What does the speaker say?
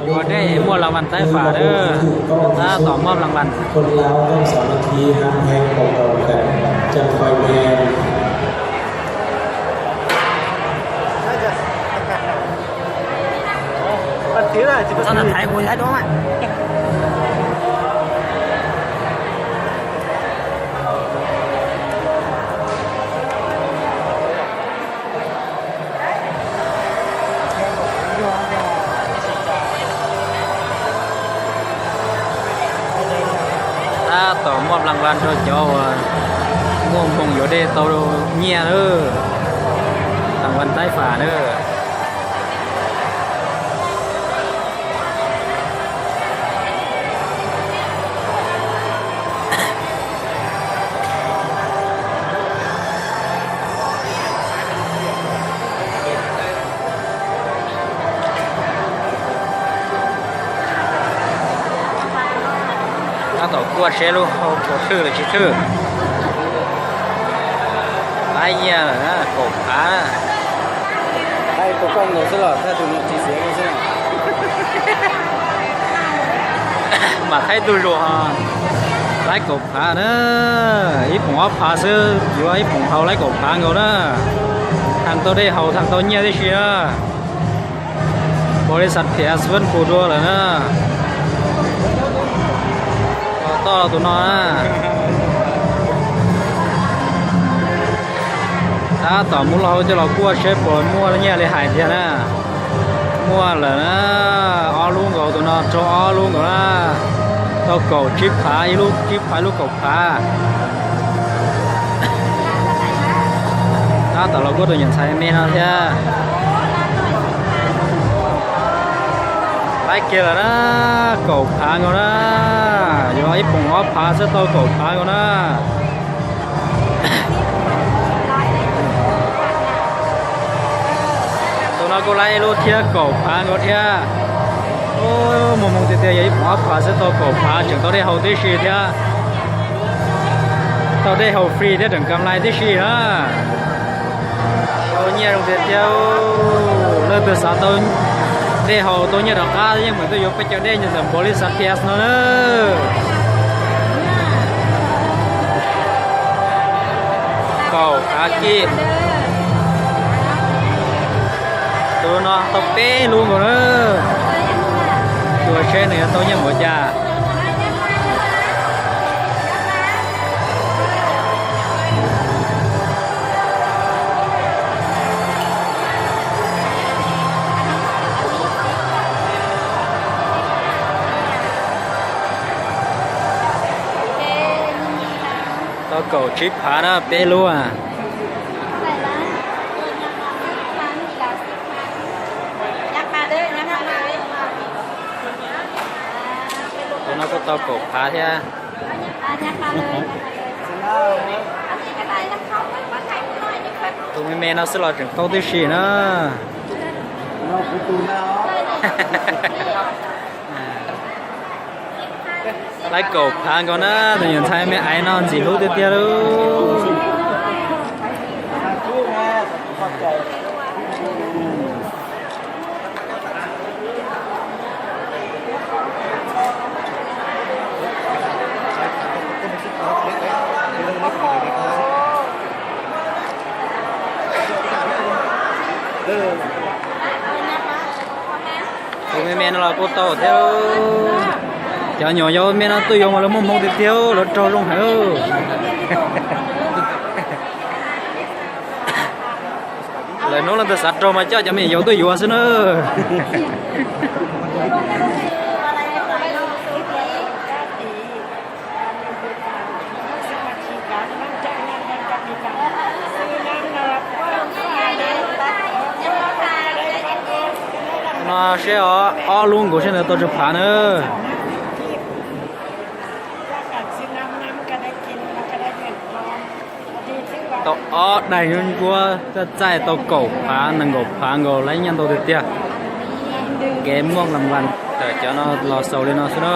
Ua dej muaj las vas taib fam lawm, tab tom muaj las vas. Tab tom muaj las vas rau cov uas muaj hmoo yuav dej tau nyiaj lawm. Las vas taib fam lawm. Tab tom kuaj seb lub hau puas thwj los tsis thwj. Laib nyiaj lawm na, kaum phav na. Laib tus koj nkaus xwb los thaij tus no tsis xiav xwb. Mam thaij tus zuag, laib kaum phav na. Ib poom ob phav xwb, yuav ib poom hau laib kaum phav nkaus na. Thaij tau dej haus, thaij tau nyiaj tib si na. Npaum li xav thiav xwb pus dua lawm na. Toj tus no na. Tab tom muab lub hau coj los kuaj seb puas muaj nyiaj li hais tiag na. Muaj lawm na, ob lub nkaus tus no raug ob lub nkaus na. Tau kaum tsib phav, ib lub tsib phav ib lub kaum phav. Tab tom los kuaj tus nyuam ntxhais me no thiab. Laib kiag lawm na, kaum phav nkaus na. Yuav ib poom ob phav xwb tau kaum phav nkaus na. Tus no kuj laib ib lub thiab kaum phav nkaus thiab. Muaj hmoo tiag tiag, yog ib poom ob phav xwb tau kaum phav, tseem tau dej haus tib si thiab. Tau dej haus free thiab tseem kam lais tib si na. Tau nyiaj zoo tiag tiag. Leej twg xav tau dej haus tau nyiaj rov qab yeej meem tuaj yuav peb cov dej nyob ntawm npaum li xav thiav no na. Kaum phav kib. Tus no tau peb lub nkaus na. Tus seb nws yuav tau nyiaj npaum cas. Tau kaum tsib phav na, peb lub. Tus no kuj tau kaum phav thiab. Tus me me no xwb los tseem tau tib si na. Laib kaum phav nkaus na, tus nyuam ntxhais me aiv no ntxim hlub tiag tiag lauj. Tus me me no los kuj tau thiab. Cov nyuam yaus me no tuaj yuav mas lawv muaj hmoo tiag tiag, lawv raug zoo heev. Lawv hnub leej twg xav raug mas coj cov me nyuam yaus tuaj yuav xwb na. No seb ob lub nkaus seb nws tau tsawg phav na. Tau ob daig nkuab, txaij txaij tau kaum phav nees nkaum phav nkaus, laib nyiaj ntau tiag tiag. Kev muaj las vas ntawm cov no los xaus li no xwb na.